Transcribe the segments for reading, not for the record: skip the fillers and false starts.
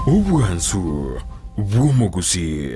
Obwansu bw'omogusii.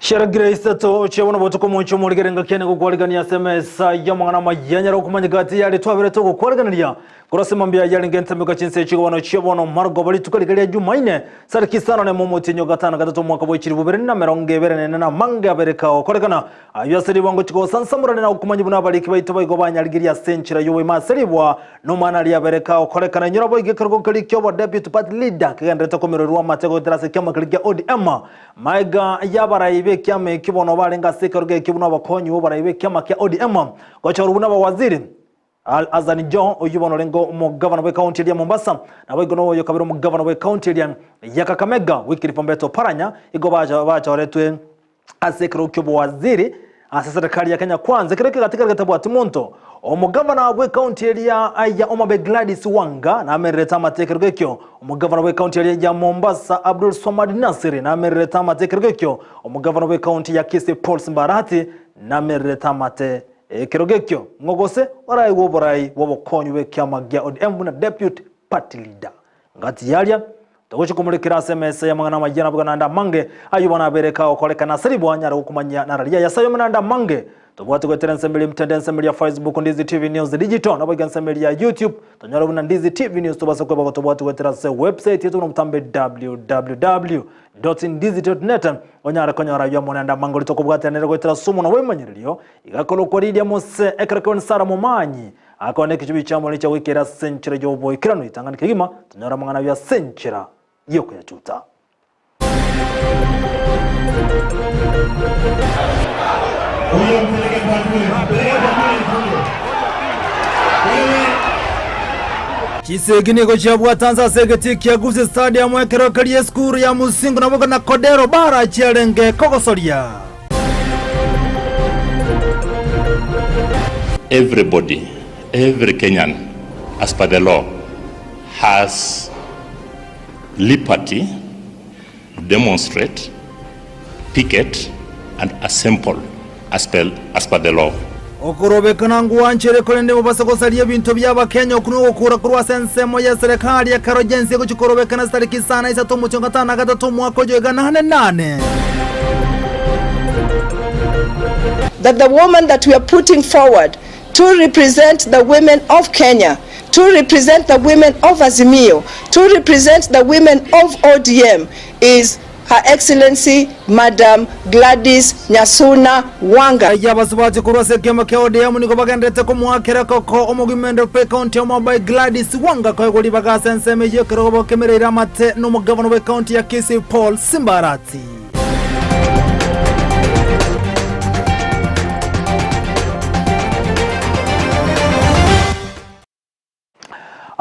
Chiaragire isato chia bono botuko omonche omorigere ngaki ane gokwarigania ase emesa y'amang'ana amaya nyare okomanya gati yare twaberete ogokwariganeria korwa ase mambia yarenge entambe chinsa echi bono chia bono marogoba rituko riga ria Jumaine tariki isano nemo omotienyi o gatano gatato omwaka bwa chilifu bibere na emerongo ebere na ene na amange abere kagokorekana ayio ase ribango chigosansamorane na okomanya buna abariki baito baigo banyarigirie ase enchera y'oboima ase ribwa Nomwana aria abere kagokorekana inyora boigo ekerogo keria ki'obo deputy party leader kegendererete komererwa amate goetera ase ekiama keria kia ODM. Maega y'abarai b'ekiama ekio bono barenge ase ekerogo ekio buna abakonyi b'oborai b'ekiama kia ODM gochorwa buna abawaziri. Ali Hassan Joho oyio bono orenge omogavana bw'ecounty eria ya Mombasa naboigo noyo kabere omogavana bw'ecounty eria ya Kakamega Wycliffe Ombeta Oparanya igo bachoretwe ase ekerogo ki'obowaziri ase serikali ya Kenya Kwanza, ekero kegatigara getabwati monto. Omogavana bw'ekaunti eria ya Homa Bay Gladys Wanga namererete amate ekerogo ekio. Omogavana bw'ekaunti eria ya Mombasa Abdul Swamad Nassir namererete amate ekerogo ekio. Omogavana bw'ekaunti ya Kisii Paul Simbarati namererete amate ekerogo ekio. Ng'o gose oraegwe oborai bw'obokonyi bw'ekiama gia ODM buna Deputy Party Leader? Ngati yaria, togochia komorekera ase emesa y'amang'ana amayia naboigo naende amange, ayio bono abeire kagokorekana ase ribwa anyare gokomanyia nararia aye ase ayio naende amange. Tobwate goetera ensemo eria emtende, ensemo eria Facebook, Ndizi TV News Digital, naboigo ensemo eria YouTube, tonyore buna Ndizi TV News tobase kweba gotobwati goetera ase website yetu buna omotambe www.ndizi.net onyare konyora ayio amo naende amange oria tokobwatanera goetera ase omonwa bw'emanyererio igakorokwa Lydia Mose ekero keone Sarah Momanyi Akaba nekechubi chiamore chia goikera ase enchera y'oboikeranu ritang'ani kegima, tonyore amang'ana ayio ase enchera y'okoyachuta. Chisegi nigo chiabwatansa ase egetii kia Gusii Stadium ekero keria esukuru ya Musingu naboigo na Kodero Bara chiarenge kogosoria. Everybody, every Kenyan as per the law has liberty to demonstrate, picket and assemble as per, as per the law. Okorobekana ngwanchere korende mobase gosaria ebinto bi'Abakenya okwo nogokura korwa ase ensemo y'eserekari ekero y'ense egochia korobekana chitariki isano isato omotienyi o gatano na gatato omwaka oyo iga nane nane. That the woman that we are putting forward to represent the women of Kenya, to represent the women of Azimio, to represent the women of ODM is Her Excellency Madam Gladys Nyasuna Wanga. Ayio abasubati korwa ase ekioma kia ODM nigo bagenderete komoakera koko omogimendo bw'ecounty ya Homa Bay Gladys Wanga koegwa ribaga ase ensemo eyio ekerogo bokemereire amate nomogavana bw'ecounty ya Kisii Paul Simbarati.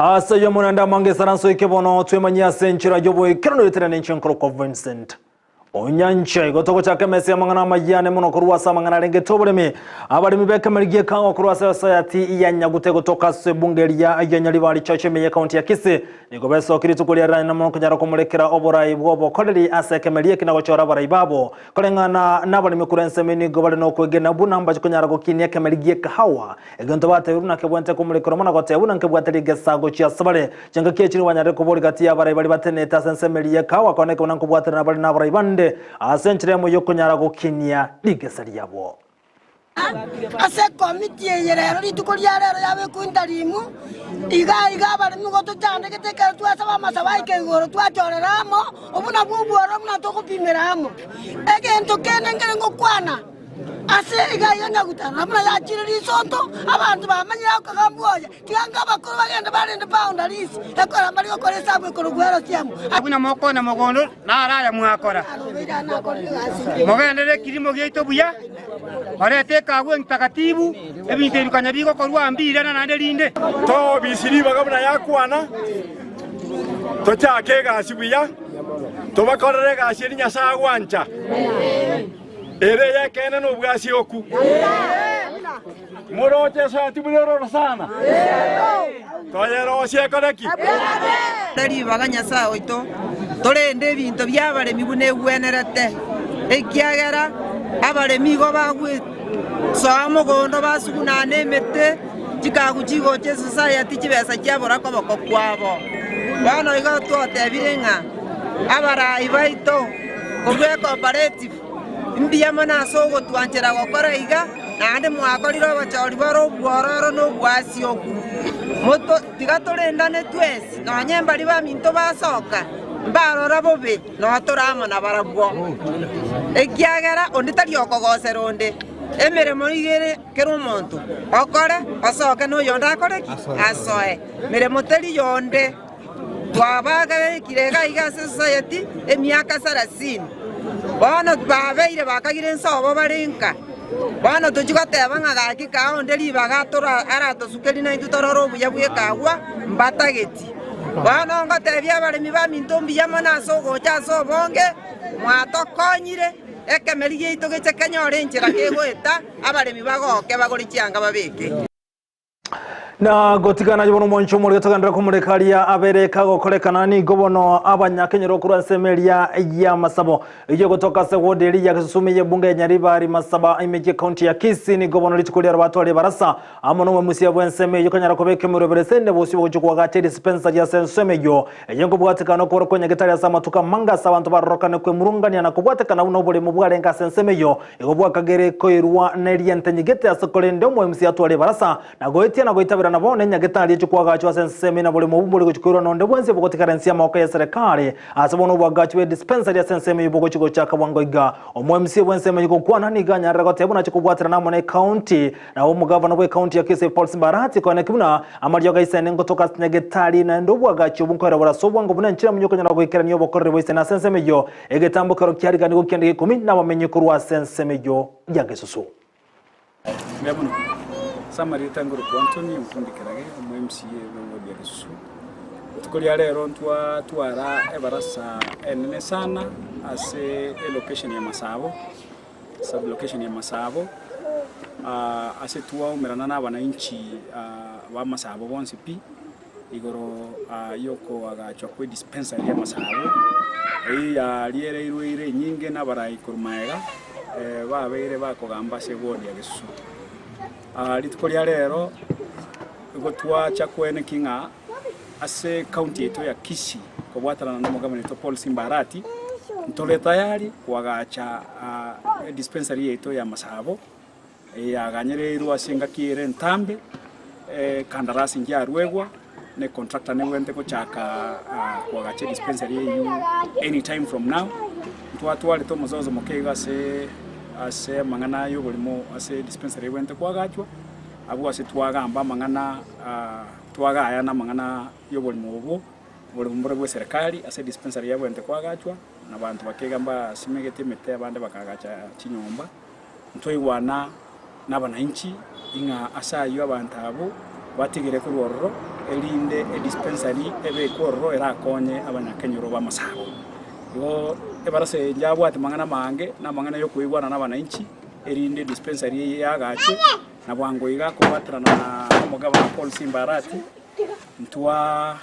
Ase ayio omonande amange esaranso eke bono twemanyie ase enchera y'oboikeranu etere nenche nkorokwa Vincent Onyancha. Igo togochaka emesa y'amang'ana amayia mono korwa ase amang'ana arengete oboremi. Abaremi b'ekemeri gi'ekango korwa ase esayati ya Nyagute gotoka ase ebunge eria ya Nyaribari Church ime y'ekaunti ya Kisii nigo besokia rituko ria riraine mono konyara komorekera oborai bw'obokoreri ase ekemeri eki na gochora abarai babo. Koreng'ana nabaremi korwa ensemo nigo bare nokwegena buna mbache konyara gokinia ekemeri gi'ekahawa Egento batebirie buna kebwente komorekerwa mono goteba buna nkebwate rigesa gochia asebare. Chingaki echi nigo banyarire koboria gati y'abarai baria batenenete ase ensemo eria y'ekawa, koneke buna nkobwaterana bare nabarai bande ase enchera eyemo y'okonyara gokinia rigesa riabo. Ase ekomiti eye rero rituko ria rero yabekwa intarimu, iga iga abaremi nigo tochandegete ekero twasaba amasabo aike igoro twachorera amo, obwo nabwo obworo buna togopimera amo. Egento kende nkere ngokwana. Ase iga iga nyaguta, na buna yachire risonto, abanto bamanyire okogambwa oye, tiga nk'abakoro bagende barende boundaries, ekora mbari gokora esabu ekorokwa Erosiamu. Buna mokona mogondo, naro aya mwakora. Mogenderere ekirimo giaito buya, morete ekagwa engtakatibu, ebinto ebi konya bigokorwa mbirana naende rinde. Tobisi ribaga buna yakwana, tochake egasi buya, tobakorere egasi eria Nyasae agwancha. Ere ey'ekeene nobwasioku. Moroche esati buna ere orosana, toyerosie ekore ki? Ase ribaga Nyasae oito, torende ebinto bi'abaremi buna egwenerete, ekiagera abaremi igo bagwesoa mogondo basugunana emete, chikagu chigocha esosayati chibesa chiabora koboko kwabo. Bono igo twatebire ng'a abarai baito korwa ecooperative mbuya mono ase ogotwanchera gokora iga, naende mwakorire obochori bore obwororo na obwasioku. Moto tiga torendane twensi, nonya mbaria baminto basoka, mbarora bobe, nonya tore amo nabarabwo. Ekiagera onde tari okogosera onde, emeremo nigo ere kera omonto okore, osoke na oyonde akore ki? Asoe. Meremo teri yonde. Twabagekire iga iga ase society emiaka sarasini, bono babeire bakagire ensobo bare nka. Bono tochia goteba ng'a gaki kaa onde ribaga atora aratosukerie naintwe torore obuya bw'ekagwa mbatageti. Bono ngotebia abaremi baminto mbuya mono ase ogocha ase obonge, mwatokonyire, ekemeri giaito geche kenyore enchera kegoeta, abaremi bagoke bagore chianga babeke. Na gotigana aye bono omwancho omorege togenderere komoreka aria abere kagokorekana nigo bono abanyakenyoro korwa ensemo eria y'amasabo eyio gotoka ase ward eria ya Gesusume y'ebunge ya Nyaribari Masaba emechie ekaunti ya Kisii nigo bono rituko riaro batware ebarasa amo n'omwemusia bw'ensemo eyio konyara kobeka emerobero ase ende bosio bogochia koagacha edispensary ase ensemo eyio eye nkobwatekana okobora kwa nyagetari ase amatuko amange ase abanto barorokane kwemurungania na kobwatekana buna oboremo bwarenge ase ensemo eyio Igo bwakagere koirwa neriente nyigete ase korende omoemsi atware ebarasa, na goetia na goitabera nabo nenyagetari echio kwagachwa ase ensemo ina borimo obwo mbori gochia koirwa nonde bwensi bogotigara ense y'amaboko y'eserekari. Ase bono obwagachi bwe dispensary ase ensemo eyio bogochia gochaka bwango iga. Omoemsi bw'ensemo eyio gokwana nigo anyarire goteba buna achia kobwaterana amo ne county na omogavana bwe county ya Kisii Paul Simbarati koeneki buna amariogo aisene ngotoka ase nyagetari naende obwagachi obwo nkoera bore ase obwango buna enchera omonye okonyara goikerania obokoreri bwaisene ase ensemo eyio Egetambo kero kiarigani gokianda gekomi nabamenyi korwa ase ensemo eyio ya gesusu. Mbuya mono. Ase amarieta ngorokwa Anthony Omukundi Kerage, omo MCA bwe ward ya Gesusu. Rituko ria rero ntwatwara ebarasa enene sana ase elocation ya Masabo, sub location ya Masabo, ase twaumerana na abananchi ba Masabo bonsi pi. Igoro y'okoagachwa kwe dispensary y'amasabo, eyio yariereirwe eira enyinge n'abarai korwa magega, babeire bakogamba ase eward ya Gesusu. Rituko ria rero nigo twacha koenekia ng'a ase ecounty yaito ya Kisii kobwatanana na omogabana oito Paul Simba Arati, ntore tayari koagacha edispensary yaito y'amasabo. Eyaganyereirwe ase engaki ere entambe, ekandarasi nchiaruegwa, na econtractor nebwenerete gochaka koagacha edispensary eyio any time from now. Ntwatwarete omozozo moke iga ase ase amang'ana ya oborimo ase edispensary ebwenerete koagachwa, abwo ase twagamba amang'ana twagayana amang'ana ya oborimo obwo, oborimo mbore bwa eserekari ase edispensary yabwenerete koagachwa, na abanto bakeiga mbasimegete emete abande bakaagacha chinyomba. Ntwaigwana nabananchi ing'a ase ayio abanto abwo batigire korwa ororo, erinde edispensary ebekwe ororo erakonye abanyakenyoro b'amasabo. Igo ebarasa eye yabwate amang'ana amange, na amang'ana ya okoigwana na abananchi, erinde edispensary eye yagachwe, na bwango iga akobwaterana na omogabana Paul Simba Arati, ntwa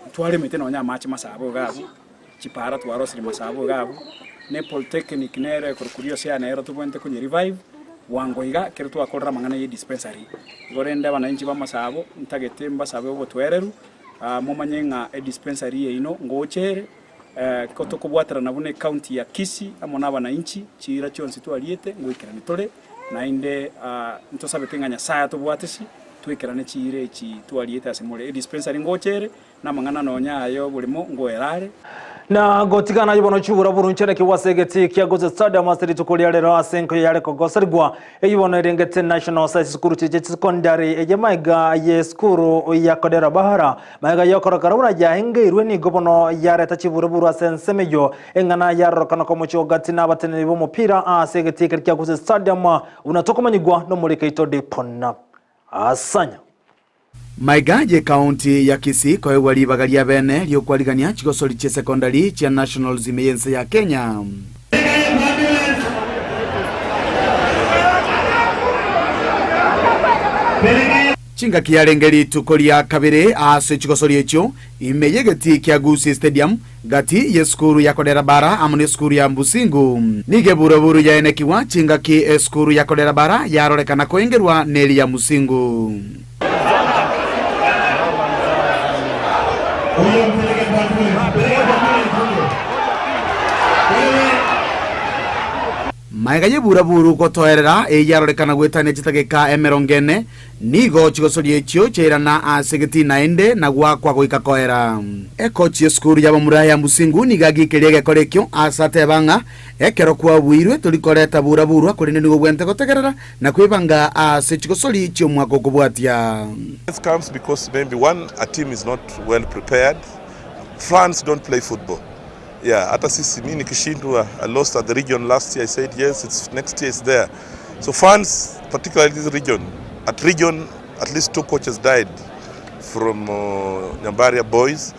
ntwaremete nonya amache masabo iga abwo. Chipara twarosirie masabo iga abwo, ne polytechnic nere ekorokwa Rioseana nero tobwenerete konye revive bwango iga ekero twakorire amang'ana ye dispensary. Igo rende abananchi b'amasabo ntagete mbasabe obotwereru momanye ng'a edispensary yaino ngocha ere, ko tokobwaterana buna ecounty ya Kisii amo na abananchi chiira chionsi twariete ngoikerani tore, naende ntosabete ng'a Nyasaye atobwatisi toikerane chiira echi twariete ase more. Edispensary ngocha ere. Namang'ana nonya aya oborimo ngoera are. Na gotigana yobono chibura burunchene kiwase egeti kia Gusii Stadium ase rituko ria rero ase enkoyo yare kogoserigwa eyibono erengete National Science School chiche secondary eye maega ye sukuru ya Kodera Bahara maega yokorokana buna yaengeirwe nigo bono yareta chiburaburu ase ensemo eyo eng'ana yarorokana komochie gati na abateneneri b'omopira ase egeti ekeri kia Gusii Stadium buna tokomanyigwa nomorikeito Dipona Asanya. Maiga y'Ekaunti ya Kisii koegwa ribaga ria bene ri'okwarigania chigosori chie secondary chia Nationals ime y'ense ya Kenya. Chingaki yarenge rituko ria kabere ase chigosori echio ime y'egetii kia Gusii Stadium gati y'esukuru ya Kodera Bara amo n'esukuru ya Mbusingu. Nigo eburaburu yaenekigwa chingaki esukuru ya Kodera Bara yarorekana koengerwa neri ya Musingu. Magega y'eburaburu gotoerera eyio yarorekana goetania chitageka emerongo ene, Nigo chigosoria echio chiairana ase egetii naende na goakwa goika koera. Ekochi y'esukuru y'abamura ya Musingu nigo agiikeria egekora ekio ase ateba ng'a ekero kwabuirwe tori koreta bura-burwa korende nigo ogwenerete gotegerera na kwebanga ase chigosori chi'omwaka okobwatia. This comes because maybe one a team is not well prepared France don't play football yeah hata sisi mi nikishindwa I lost at the region last year I said yes it's next year it's there so fans particularly this region at region at least two coaches died from uh, Nyambaria boys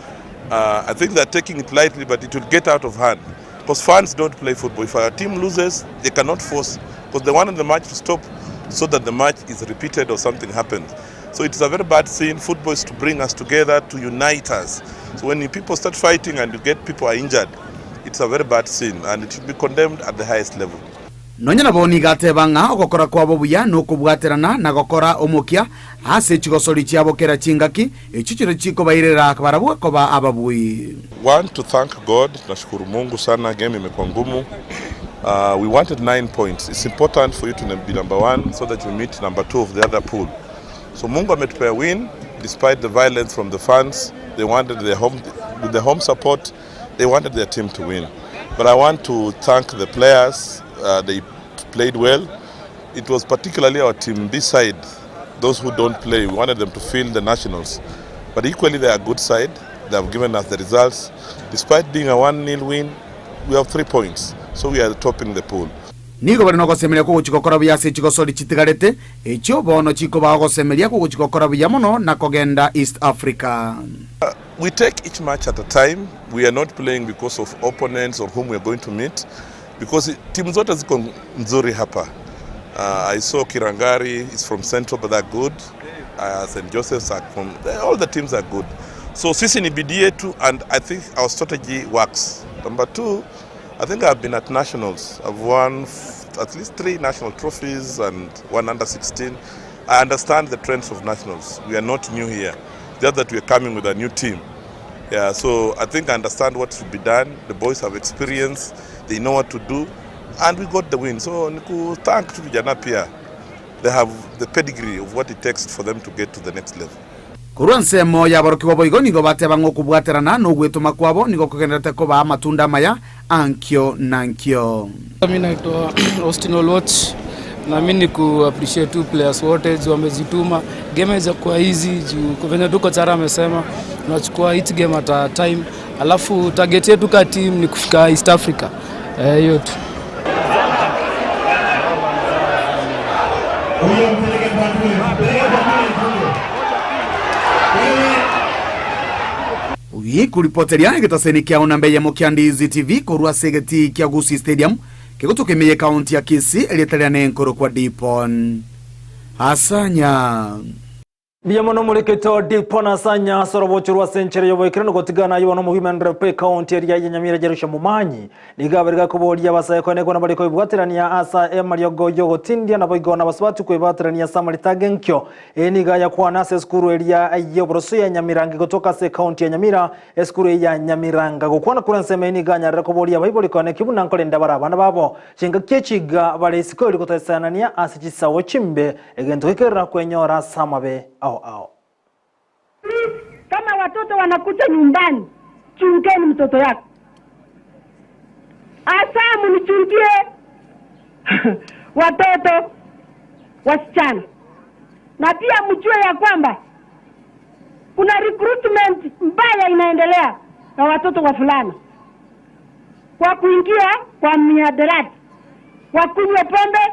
uh, I think they're taking it lightly but it will get out of hand because fans don't play football if a team loses they cannot force because they wanted the match to stop so that the match is repeated or something happens so it is a very bad scene football is to bring us together to unite us so when people start fighting and you get people are injured it's a very bad scene and it should be condemned at the highest level Nonya nabo nigo ateba ng'a ogokora kwabo buya nokobwaterana na gokora omokia ase chigosori chiabo kera chingaki, echio chiria chikobairera barabwo koba ababui. Want to thank God, nashukuru Mungu sana, game imekuwa ngumu. Uh, we wanted 9 points. It's important for you to be number one so that you meet number two of the other pool. So Mungu ametupea win despite the violence from the fans. They wanted their home, with the home support, they wanted their team to win. But I want to thank the players. Uh, they played well. It was particularly our team B side, those who don't play. We wanted them to feel the nationals. But equally, they are a good side. They have given us the results. Despite being a 1 0 win, we have three points. So we are topping the pool. Nigo bare nogosemeria kogochia gokora buya ase chigosori chitigarete, echio bono chikobaa ogosemeria kogochia gokora buya mono na kogenda East Africa. We take each match at a time. We are not playing because of opponents or whom we are going to meet because timu zote ziko nzuri hapa. I saw Kirangari is from Central but they're good. St. Joseph's are from all the teams are good. So sisi ni bidii yetu and I think our strategy works. Number two, I think I've been at nationals. I've won at least three national trophies and one under 16. I understand the trends of nationals. We are not new here. Just that we are coming with a new team. Yeah, so I think I understand what should be done. The boys have experience, they know what to do, and we got the win. So niku thank tu vijana pia. They have the pedigree of what it takes for them to get to the next level. Korwa ensemo yaborokigwa boigo nigo bateba ng'a okobwaterana na ogwetoma kwabo nigo kogenderete kobaa amatunda amaya ankio na ankio. Mi naitwa Austin Oluoch na mi ni ku appreciate tu players wote juu wamejituma. Game haijakuwa easy juu kwa venye tu kocha amesema tunachukua each game at a time, alafu target yetu ka team ni kufika East Africa. Eh, hiyo tu. Oyi kuripoteria egetaseni kia onambe eyemo kia Ndizi TV korwa ase egetii kia Gusii Stadium kegotoka ime ye county ya Kisii erieta riane enkoro kwa Dipon Asanya. Mbuya mono moreketo Dipon Asanya ase orobocho rwa ase enchera y'oboikeranu gotigana aywo bono omowomen rep ekaunti eria ya Nyamira Jerusha Momanyi nigo abere gakoboria abasae koenekwa nabare koibwaterania asa emariogo y'ogotindia naboigo na abasubati koibwaterania ase amarita agenkio. Eye nigo ayakwana ase esukuru eria y'oboroso ya Nyamirangi gotoka ase ekaunti ya Nyamira esukuru eye ya Nyamiranga gokwana kore ensemo eye nigo anyarire koboria abaibori koeneki buna nkorenda bare abana babo chingaki echiga bare isiko eri gotesanania ase chisago chimbe egento gekerera kwenyora ase amabe ao ao. Please, kama watoto wanakuja nyumbani, chungeni mtoto yako. Hasa munichungie watoto wasichana, na pia mjue ya kwamba kuna recruitment mbaya inaendelea na watoto wavulana kwa kuingia kwa mihadarati, wakunywe pombe,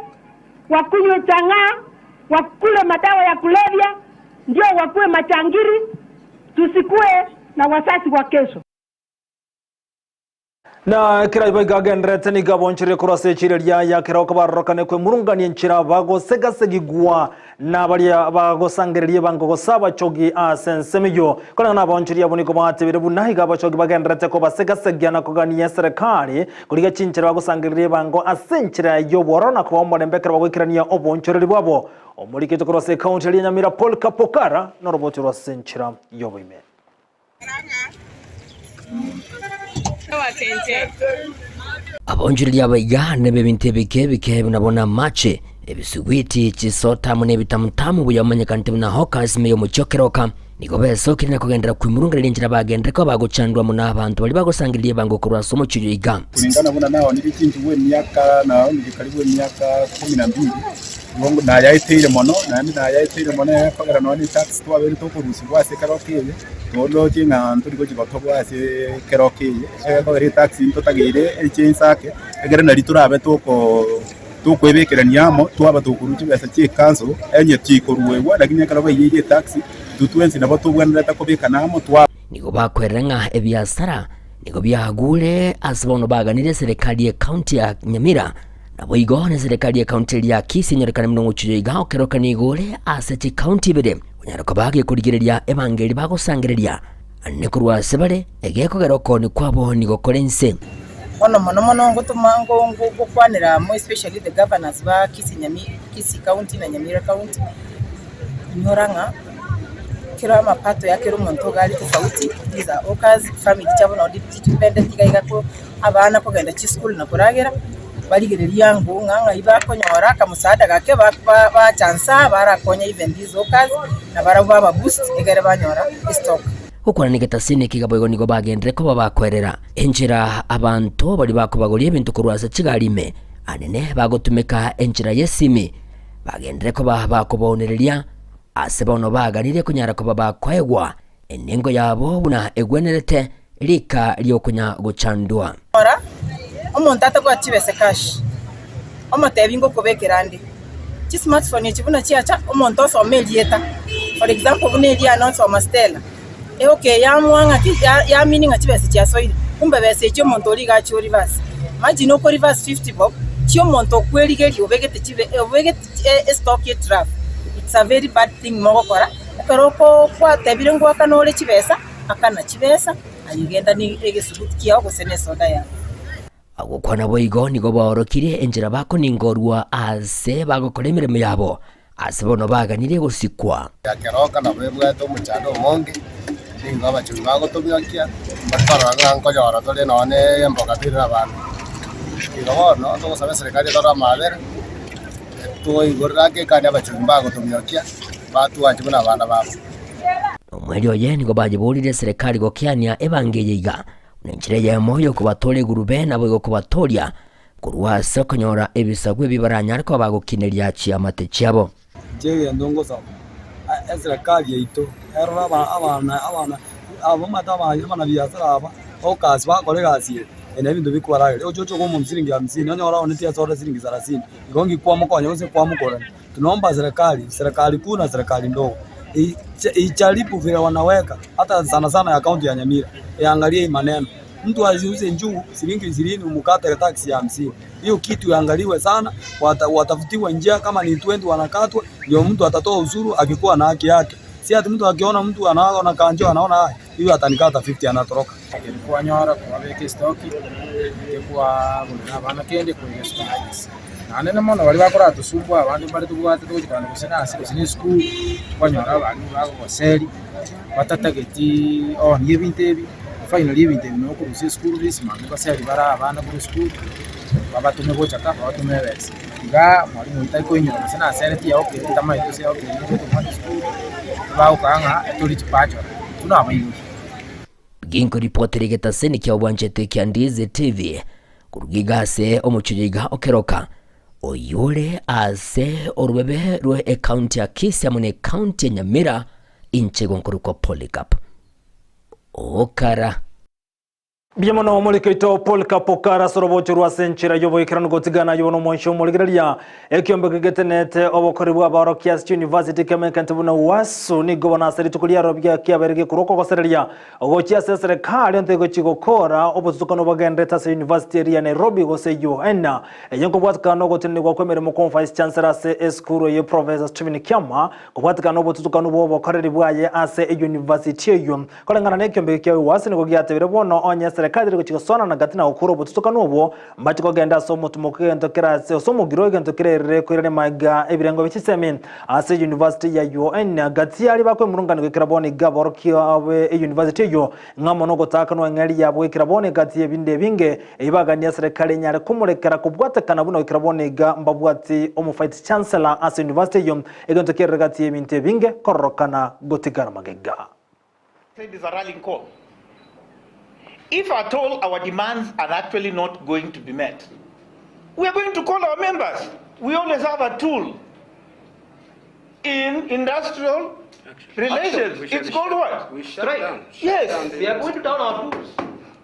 wakunywe chang'aa, wakule madawa ya kulevya, ndio wakuwe machangiri, tusikue na wazazi wa kesho. Na ekero igo agendererete nigo abonchoreire korwa ase echira eria ya keroka barorokane kwemurungania enchera bagosegasegigwa na baria bagosangereria ebango gose abachogi ase ensemo eyio. Koreng'ana abaonchoreria abwo nigo batebire buna igo abachogi bagendererete kobasegasegia na kogania eserekari korigia chinchera bagosangereria ebango ase enchera y'obwororo na kobaa omorembe ekero bagoikerania oboonchoreri bwabo. Omorikito korwa ase ekaunti eria ya Nyamira Paul Kapokara noroboti rwa ase enchera y'oboime. Abaonchoreria abaiga neb'ebinto ebike ebike buna bono amache, ebisuguiti, chisota amo nebitamutamu buya omanyekanete buna hawkers ime y'omochie o Keroka. Nigo besokire na kogenderera kwimurungereria enchera bagenderere koba bagochandwa amo n'abanto baria bagosangereria ebango korwa ase omochie oyo iga. Kulingana buna naonire chinchugu emiaka naonire karibu emiaka kumi na mbili, igo nayaeteire mono, naende nayaeteire mono ekogera nonya ne etax twabeire tokorusigwa ase ekeroka eye. Toroche ng'a ntori gochia gotobwa ase ekeroka eye, ekogera etaxi ntotageire echense ake, egere nari torabe toko tokoebekerania amo, twaba tokorwa chibesa chia ecouncil, onye chikoruegwa lakini ekero baiyeire etaxi, intwe twensi nabo tobwenerete kobekana amo twa. Nigo bakwerera ng'a ebiasara nigo biagure ase bono baganirie eserekari y'ecounty ya Nyamira, naboigo neserekari y'ecounty eria ya Kisii enyorekane buna omochie oyo iga okeroka nigo ore ase chicounty ibere. Onyare koba gekorigereria ebango eria bagosangereria, ne korwa ase bare egekogera okooni kwabo nigo kore inse. Bono mono mono ngotoma ngo ngo ngokwanera amo especially the governors ba Kisii Nyami Kisii county na Nyamira county, inyora ng'a kera amapato ya kera omonto iga are tofauti, these are hawkers, family chiabo nabo chidependent iga iga ko abana kogenda chisukuru na koragera, barigereria ango ng'a ng'ai bakonyora akamusaada gake ba ba bacha nsa barakonya even these hawkers, na barabwo baba boost egere banyora estock. Gokwana negetasini eke boigo nigo bagenderere koba bakoerera enchera abanto baria bakobagoria ebinto korwa ase chigari ime, anene bagotumeka enchera y'esimi, bagenderere koba bakobaonereria ase bono baganirie konyara koba bakoegwa enengo yabo buna egwenerete Rika riokonya gochandwa. Rora, omonto atabwati chibesa cash, omotebi ngokobekera ande. Chismartphone echi buna chiacha, omonto osoma erieta, for example buna eriane onsoma Stella, egoka yamwoa ng'aki ya yamini ng'a chibesa chiasoire, kumbe besa echio omonto oria iga achia oreverse. Imagine oko reverse 50 bob, chia omonto okwerigeria obegete chibe obegete estock ya etraff, it's a very bad thing mogokora, ekero oko kwatebire ngoakana ore chibesa. Akana chibesa, aye genda negesuguti kiao gose nesoda yao. Agokwana boigo nigo baorokirie enchera bakoningorwa aase bagokora emeremo yabo, ase bono baganirie gosikwa. Ya keroka nabo ebwate omochando omonge, nigo abachori bagotobiokia, bakarora ng'a nkonyora tore nonya na emboga teri na abanto. Igo bono, togosaba eserekari etore amabera, etoigorere ake ekani abachori mbagotobiokia, batwanche buna abana babo. Nomoerio oye nigo bayeboririe eserekari gokeania ebango eye iga, buna enchera eyemo y'okobatooria igurube naboigo kobatooria korwa ase okonyora ebisaku ebi baranyare koba bagokineria chiamate chiabo. Inche egento ngosaba, eserekari yaito erore aba abana abana abamate abanabiasara aba, hawkers bakora egasi eye, eye nebinto bikobarageria. Oche oche okoa omonto siringi hamsini, onyore aonetie asore siringi sarasini, igo nki kwamokonya gose kwamokorania. Tunaomba serikali, serikali kuu na serikali ndogo ijaribu vile wanaweka hata sana sana ya kaunti ya Nyamira iangalie hii maneno. Mtu asiuze njugu shilingi ishirini umkate tax ya hamsini. Hiyo kitu iangaliwe sana, wata, watafutiwe njia kama ni 20 wanakatwa, ndio mtu atatoa ushuru akikuwa na haki yake. Si ati mtu akiona mtu anaona kanjo anaona haya hiyo atanikata 50 anatoroka. Kwanyora kwabeka estoki tekwagorera abana kende koira esukari. Naende na mono baria bakoratosumbua abande mbare tobwate togochia korora gose nase gose na esukuru, kwanyora abande bagogoseria, batatageti oonie ebinto ebi, finally ebinto ebi nokorusia esukuru fees mambia baserie bare abana korwa esukuru, babatome gocha ka, babatome ebesa. Igaa mwalimu oyio tari koinyora gose nasereti eokeri tamanyeti gose eokeri nigo omwana esukuru, bagokaa ng'a etori chibachora, intwe nabaibori. Ginkoripotera egetaseni kia obwanchete kia Ndizi TV. Koruga iga ase omochie oyo iga o Keroka, oyore ase orobebe rwe ekaunti ya Kisii amo na ekaunti ya Nyamira, inche igo nkorokwa Polycarp Okara. Mbuya mono omoriki oito Polycarp Okara ase orobocho rwa ase enchera y'oboikeranu gotigana ayio bono omwanchi omorigereria ekiombe gegetenete obokori bw'abaorokia ase chiuniversity kemenkente buna UASU nigo bono ase rituko riaro kiabeire gekorwa okogosereria Gochia ase eserekari onte gochia gokora obotutukano bogenderete ase University eria ya Nairobi gose UN. Eye nkobwatikana nogotenenigwa kw'emeremo kwa Vice Chancellor ase esukuru eye Professor Stephen Kiama kobwatikana nobotutukanu bw'obokoreri bwaye ase eyunivasiti eyio. Koreng'ana nekiombe kia UAS nigo giatebire bono onye eserekari teri gochia gosoanana gati na gokora obotutukanu obwo mbache kogenda ase omotumoku egento kere ase ase omogiro egento kererire koirania magega ebirengo bie chisemi Ase University ya UN, gati aria bakwemurungania goikera bono iga aborokia be University eyio ng'amo nogotaakanwa eng'eria yabo goikera bono egati y'ebinde ebinge eyio bagania eserekari enyare komorekera kobwatekana buna goikera bono iga mbabwati omo Vice Chancellor ase University eyio egento kerere gati y'ebinto ebinge kororokana gotigara magega. Said is a rallying call. If at all our demands are actually not going to be met, we are going to call our members. We always have a tool in industrial relations. Actually, It's called what? We shut down. Shut Yes. down the we are going to down our tools.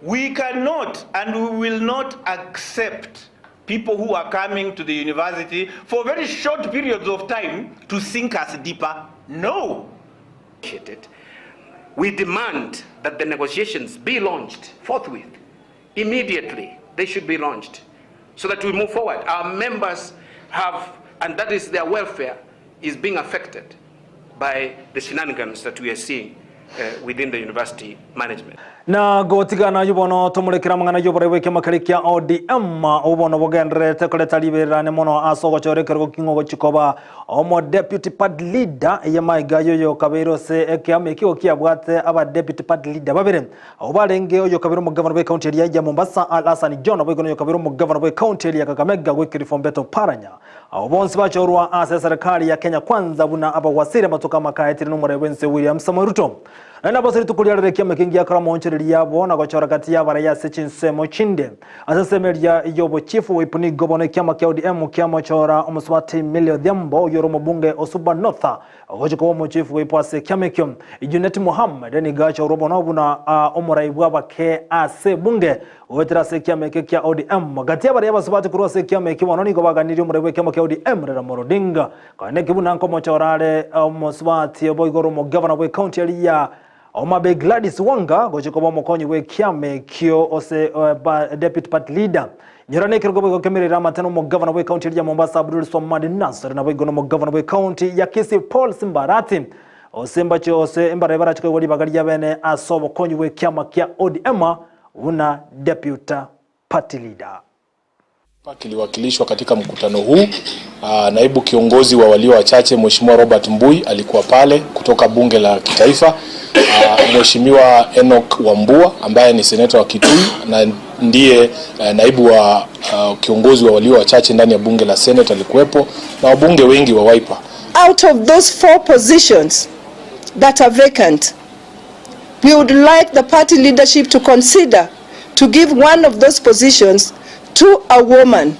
We cannot and we will not accept people who are coming to the university for very short periods of time to sink us deeper. No. We demand that the negotiations be launched forthwith. Immediately, they should be launched so that we move forward. Our members have, and that is their welfare, is being affected by the shenanigans that we are seeing uh, within the university management. Na gotigana ayio bono tomorekere amang'ana y'oborai bw'ekiama keria kia ODM, obwo bono bogendererete koreta ribererane mono ase ogochora ekerogo king'o gochia koba omo deputy party leader eye maiga ayio oyokabeire ase ekiama ekio kiabwate aba deputy party leader babere abwo barenge oyokabeire omogavana bw'ecounty eria ya Mombasa Ali Hassan Joho naboigo noyokabeire omogavana bw'ecounty eria ya Kakamega Wycliffe Ombeta Oparanya. Abwo bonsi bachorwa ase eserekari ya Kenya Kwanza buna abawaziri amatuko amakaetire nomorai bw'ense William Samoei Ruto. Naende ase rituko riarero ekiama ekengi giakora amaonchoreria abo na gochora gati y'abarai ase chinsemo chinde. Ase ensemo eria y'obochifu whip nigo bono ekiama kia ODM kiamochora omosubati Millie Odhiambo oyio ore omobunge o Suba North ogochia koba omochifu whip ase ekiama ekio. Junet Mohammed nigo achorwa bono buna omorai bw'abake ase ebunge goetera ase ekiama ekio kia ODM. Gati y'abarai abasubati korwa ase ekiama ekio bono nigo baganirie omorai bw'ekiama kia ODM Raila Amolo Odinga. Korende eke buna nkomochora are omosubati boigo ore omogavana bw'ecounty eria ya Homa Bay Gladys Wanga gochia koba omokonyi bw'ekiama ekio ose deputy party leader. Nyora nekerogo boigo kemerere amate nomogavana bw'ecounty eria ya Mombasa Abdul Swamad Nassor naboigo nomogavana bw'ecounty ya Kisii Paul Simbarati ose mbache ose mbarabe barache koegwa ribaga ria bene ase obokonyi bw'ekiama kia ODM buna deputy party leader. Kiliwakilishwa katika mkutano huu. Aa, naibu kiongozi wa walio wachache Mheshimiwa Robert Mbui alikuwa pale kutoka bunge la kitaifa. Aa, Mheshimiwa Enoch Wambua ambaye ni seneta wa Kitui na ndiye eh, naibu wa uh, kiongozi wa walio wachache ndani ya bunge la Senate alikuwepo na wabunge wengi wa Wiper. Out of those four positions that are vacant, we would like the party leadership to consider to give one of those positions to a woman.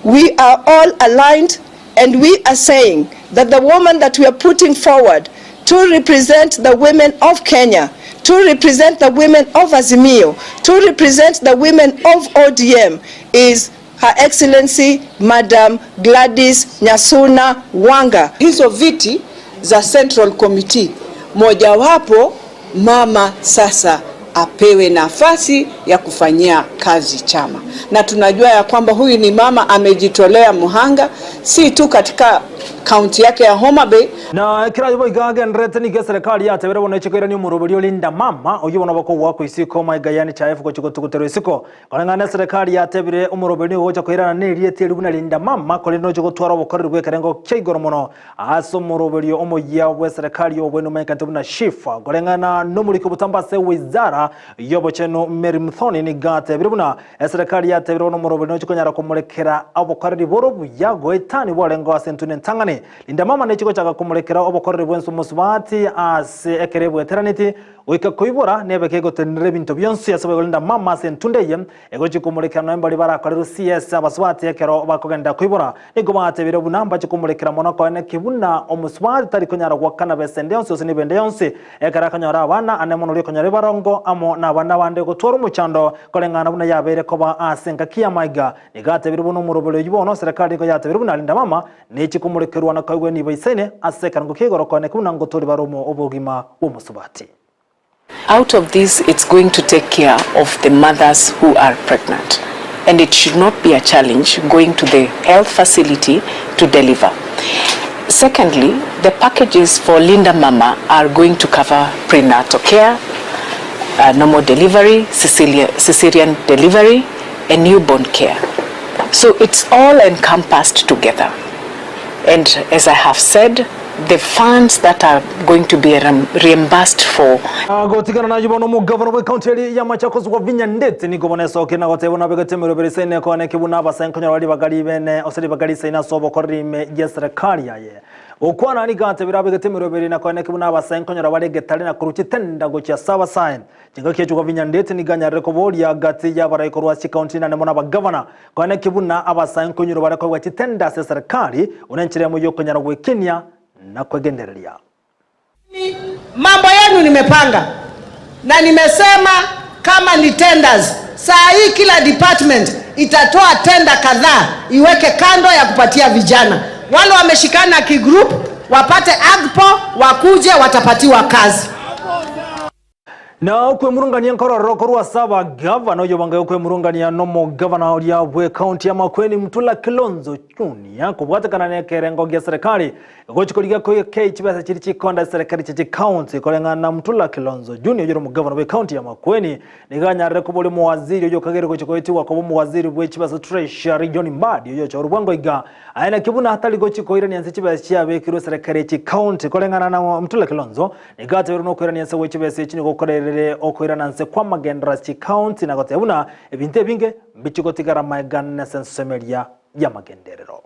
We are all aligned and we are saying that the woman that we are putting forward to represent the women of Kenya, to represent the women of Azimio, to represent the women of ODM is Her Excellency Madam Gladys Nyasuna Wanga. Hizo viti za Central Committee mojawapo mama sasa apewe nafasi ya kufanyia kazi chama, na tunajua ya kwamba huyu ni mama amejitolea muhanga, si tu katika kaunti yake ya Homa Bay. Na ekero ayio boigo agendererete nigo eserekari yatebire bono eche koirania omoroberi o Linda Mama oyio bono bakogwakwa isiko maiga ya NHIF gochia gotuguterwa isiko. Koreng'ana neserekari yatebire omoroberi nigo ogocha koirana nerieta eri buna Linda Mama korende noche gotwara obokoreri bw'ekerengo kia igoro mono ase omoroberio omoyia bw'eserekari y'oboene omanyekanete buna SHIF. Koreng'ana nomoriki obotambe ase wizara y'obochenu Mary Muthoni nigo atebire buna eserekari yatebire bono omoroberi noche konyara komorekera obokoreri bore obuya goetania bwarengeo ase entunda entang'ani. Linda Mama nechi gochaka komoreka. komorekera obokoreri bwensi omosubati ase ekero ebweteraneti goika koibora nebe kegotenenera ebinto bionsi ase boigo mama ase entunda eye egochi komorekera noe mbari barakorerwe CS abasubati ekero bakogenda koibora nigo batebire buna mbache komorekera mono koene buna omusubati tari konyara gwakana besende yonsi ose nibende yonsi ekero akanyora abana ane mono rikonyora ebarongo amo na abana bande gotwara omochando koreng'ana buna yabeire koba ase engaki ya maiga nigatebire buna omorobero oyu bono serikali nigo yatebire buna alinda mama nechi komorekerwa na koigwa niba isaine ase ekerango kia igoro koene buna ngotori baromo obogima bw'omusubati. Out of this, it's going to take care of the mothers who are pregnant. And it should not be a challenge going to the health facility to deliver. Secondly, the packages for Linda Mama are going to cover prenatal care, normal delivery, cesarean delivery, and newborn care. So it's all encompassed together. And as I have said, the funds that are going to be reimbursed for gotigana nayo bono omugavana bwa ekaunti eri ya Machakos Wavinya Ndeti nigo bono esoke na goteba nabegete emeroberi isaine kone kibuna abasae nkonyora bari bagari bene ose ribagari isaine ase obokoreri ime ya serikali yaye okwana nigatebera abegete emeroberi na kone kibuna abasae nkonyora bare getare na koruchi tenda gochia ase abasae chingaki echo Wavinya Ndeti niganyarire koboria gati y'abarai korwa ase chikaunti nane mono abagavana kone kibuna abasae nkonyora bare koigwa chitenda ase serikali one enchera emo yokonyara gwekenia na kwegendereria. Mambo yenu nimepanga na nimesema kama ni tenders, saa hii kila department itatoa tenda kadhaa iweke kando ya kupatia vijana wale wameshikana kigroup, wapate agpo, wakuje watapatiwa kazi. Na okwemurungania nkorororo korwa saba gavana oyo banga okwemurungania nomo gavana oria bwe county ya Makueni Mutula Kilonzo Junior kobwatekana na ekerengo gia serikali gochikoriga ke chibesa chiri chikonda serikali chichi county koreng'ana na Mutula Kilonzo Junior oyoro mugavana bwe county ya Makueni niganyarire koba muwaziri oyo kagere gochikoetiwa koba omuwaziri bwe chibesa Treasury John Mbadi oyo chorubwango iga aena kibuna hatari gochikoirania nse chibesa chiabekirwe serikali chi county koreng'ana na Mutula Kilonzo nigateberwe nokoirania nse gwe chibesa echi nigokorerere okoirana nse kwa magendera chi county na gotebuna ebinto ebinge mbichigotigara maegana nse nsemeria ya magenderero.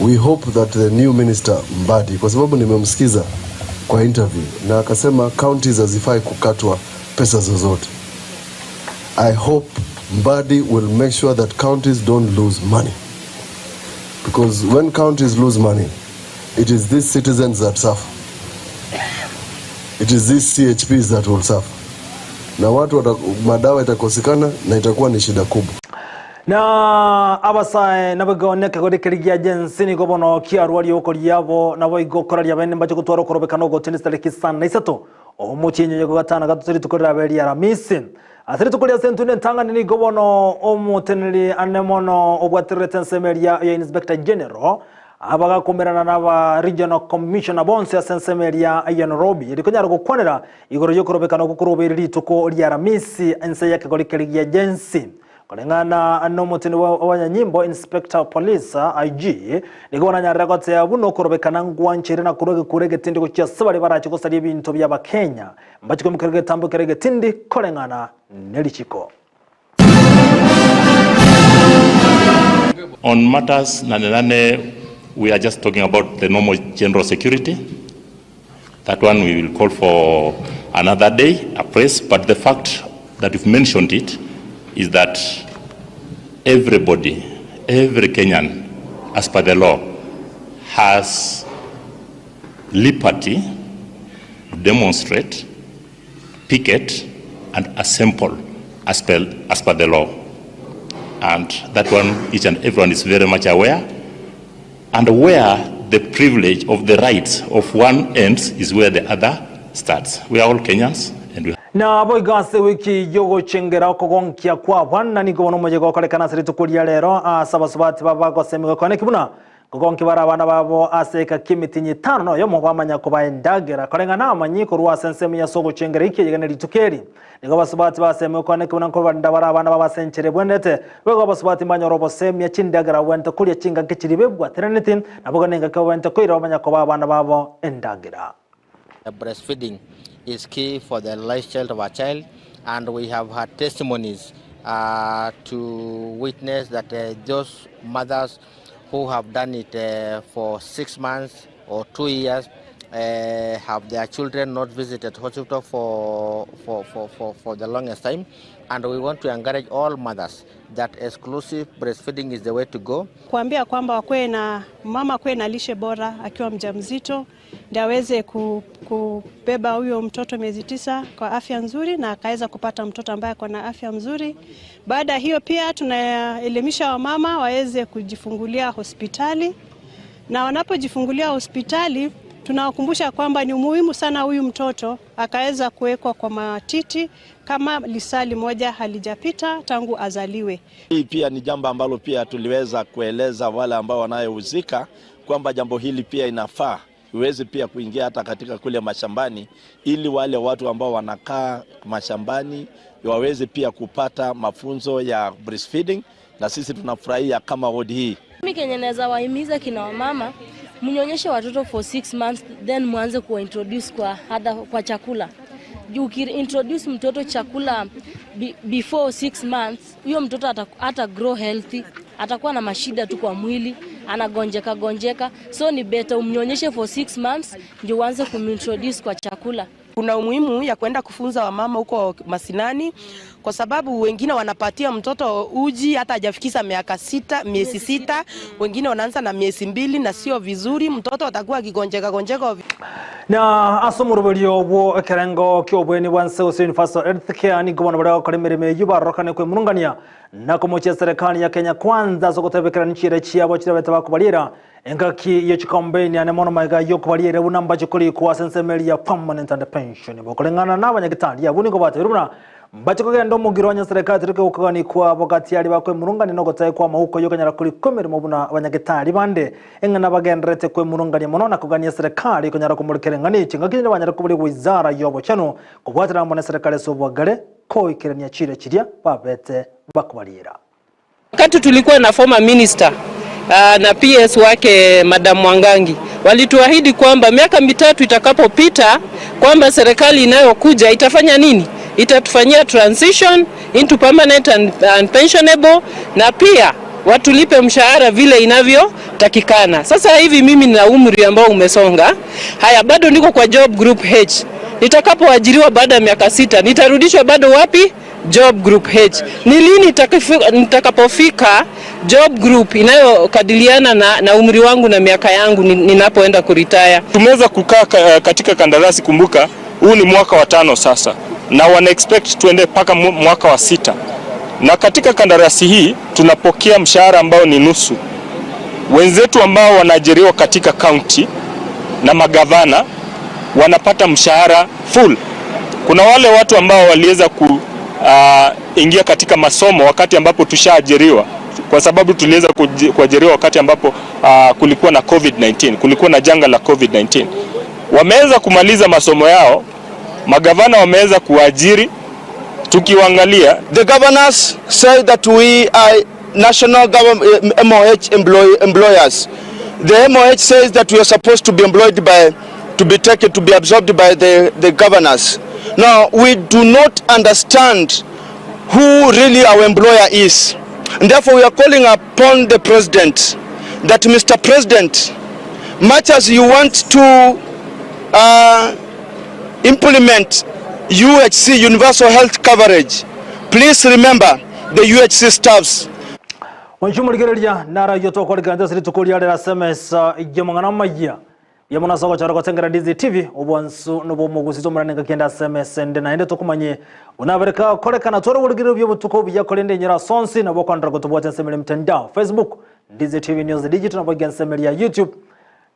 We hope that the new minister Mbadi, kwa sababu nimemsikiza kwa interview na akasema counties hazifai kukatwa pesa zozote. I hope Mbadi will make sure that counties don't lose money. Because when counties lose money, it is these citizens that suffer. It is these CHPs that will suffer. Na watu madawa itakosekana na itakuwa ni shida kubwa. Na abasae nabagoneka gorekerigia jensi nigo bono kiarwa riokoria nabo igokoraria bene mbache gotwara okorobekana ogotindi tariki sana isato omochienyo yogo gatano gatatu rituko rirabe ria Aramisi ase rituko ria sentu nentang'ani nigo bono omoteneri ane mono obwatererete ensemeria ya Inspector General abagakumerana n'aba regional commissioner bonse ase ensemeria ya Nairobi rikonyara gokwanera igoro yokorobekana ogokorobere rituko ria Aramisi ense ya kegorikerigia jensi kulingana n'omutini wa nyanyimbo Inspector of Police IG nigo bananyarire gotea buno okorobekana ngwanchere na kurwa gekure getindi gochia ase bari barache gosaria ebinto bia abakenya mbachiko mukere getambo kere getindi koreng'ana nerichiko. On matters nane nane, we are just talking about the normal general security. That one we will call for another day, a press, but the fact that you've mentioned it is that everybody, every Kenyan, as per the law, has liberty to demonstrate, picket, and assemble as per the law. And that one, each and everyone is very much aware. And where the privilege of the rights of one ends is where the other starts. We are all Kenyans. And we na boigase wiki yogochengera okogonkia kwa bwana nigo bono omojego okorekana ase rituko ria rero ase abasubati babagosemigwa kone kibuna kogonki bara abana babo ase eka kemitinyi etano noyomo bamanya kobaendagera koreng'ana amanyi korwa ase ensemo ya ase ogochengera iki eyegene rituko eri nigo abasubati basemigwa kone kibuna nkobarenda bara abana babasenchere bwenete bego abasubati mbanyora obosemia chindagera bwente koria chingaki chiri bebwateranete nabo nengaki babwente koira bamanya koba abana babo endagera. Breastfeeding is key for the lifestyle of a child, and we have had testimonies to witness that those mothers who have done it for 6 months or 2 years, have their children not visited hospital for, for, for, for, for the longest time. And we want to encourage all mothers that exclusive breastfeeding is the way to go. Kuambia kwamba wakuwe na mama akuwe na lishe bora akiwa mjamzito ndio aweze kubeba huyo mtoto miezi 9 kwa afya nzuri na akaweza kupata mtoto ambaye ako na afya mzuri. Baada ya hiyo pia tunaelimisha wamama waweze kujifungulia hospitali, na wanapojifungulia hospitali tunawakumbusha kwamba ni muhimu sana huyu mtoto akaweza kuwekwa kwa matiti kama lisali moja halijapita tangu azaliwe. Hii pia ni jambo ambalo pia tuliweza kueleza wale ambao wanayehusika kwamba jambo hili pia inafaa iweze pia kuingia hata katika kule mashambani, ili wale watu ambao wanakaa mashambani waweze pia kupata mafunzo ya breastfeeding, na sisi tunafurahia kama wodi hii. Mimi kenye naweza wahimiza kina wamama, mnyonyeshe watoto for 6 months then mwanze kuwa introduce kwa other, kwa chakula. Juu ukiintroduce mtoto chakula before 6 months, huyo mtoto ata grow healthy, atakuwa na mashida tu kwa mwili, anagonjeka gonjeka. So ni better umnyonyeshe for 6 months ndio uanze kumintroduce kwa chakula. Kuna umuhimu ya kwenda kufunza wamama huko masinani, kwa sababu wengine wanapatia mtoto uji hata hajafikisha miaka 6, miezi 6, wengine wanaanza na miezi 2, na sio vizuri, mtoto atakuwa akigonjeka gonjeka. Na asomoroberio obwo ekerengo kia obweni bwa nse gose Universal Health Care nigo bono baria bagokora emeremo eywo barorokane kwemurungania na komochia serikali ya Kenya Kwanza ase ogotebekera nichira chiabo chiria baete bakobariera engaki ye chikampeini ane mono maega yokobariera buna mbache korikwa ase ensemo eria ya permanent and pension. Bokoreng'ana na abanyagitari abwo nigo batebirie buna mbache kogenda omogiro onye serikali terike gokoganikwa bogati aria bakwemurungania na ogotae kwa amauko yokonyara korikwa emeremo buna abanyagitari bande eng'ana bagenderete kwemurungania mono na kogania serikali konyara komorekera eng'ana echi ngaki nyene banyare koboria wizara ya obochenu kobwatera amo na serikali ase obwagare koikerania chire chiria babete bakobariera. Wakati tulikuwa na former minister na PS wake Madam Mwangangi, walituahidi kwamba miaka 3 itakapopita kwamba serikali inayokuja itafanya nini? Itatufanyia transition into permanent and pensionable, na pia watulipe mshahara vile inavyotakikana. Sasa hivi mimi nina umri ambao umesonga. Haya, bado niko kwa job group H. Nitakapoajiriwa baada ya miaka 6 nitarudishwa bado wapi? Job group H. Ni lini nitakapofika job group inayokadiliana na umri wangu na miaka yangu ninapoenda kuretire? Tumeweza kukaa katika kandarasi, kumbuka huu ni mwaka wa 5 sasa, na wana expect tuende mpaka mwaka wa 6. Na katika kandarasi hii tunapokea mshahara ambao ni nusu. Wenzetu ambao wanaajiriwa katika county na magavana wanapata mshahara full. Kuna wale watu ambao waliweza ingia katika masomo wakati ambapo tushaajiriwa, kwa sababu tuliweza kuajiriwa wakati ambapo kulikuwa na COVID-19, kulikuwa na janga la COVID-19. Wameweza kumaliza masomo yao, magavana wameweza kuajiri. Tukiwaangalia, the governors say that we are national government, MOH employers. The MOH says that we are supposed to be employed by, to be taken, to be absorbed by the governors. Now, we do not understand who really our employer is. And therefore, we are calling upon the president that, Mr. President, much as you want to implement UHC, Universal Health Coverage, please remember the UHC staffs. Wanchumurigereria nara yoto kwa liganza siri tukulia lera semesa ijemangana maya. Yamuna soko charo kotengera Ndizi TV obwansu nobo mugusi tomuranenga kenda SMS ende na ende tokumanye unabereka kolekana toro buligiro byo butuko bya kolende nyira sonsi na bokandra kotobwate nsemele mtandao Facebook Ndizi TV News Digital na bwa nsemele ya YouTube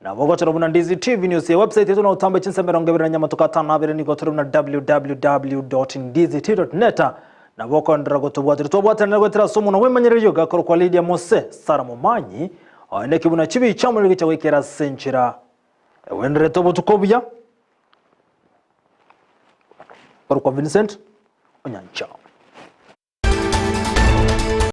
na boko charo buna Ndizi TV News ya website yetu na utambe chinsemero ngebera nyama tukatana abere niko toro na www.ndizitv.net na boko ndra kotobwate tobwate na gwetera somo na wemanyerero gakoro kwa Lydia Mose Sara Momanyi aende kibuna chibi chamwe cha wekera senchira Wendere tobo tukobia. Kwa Vincent.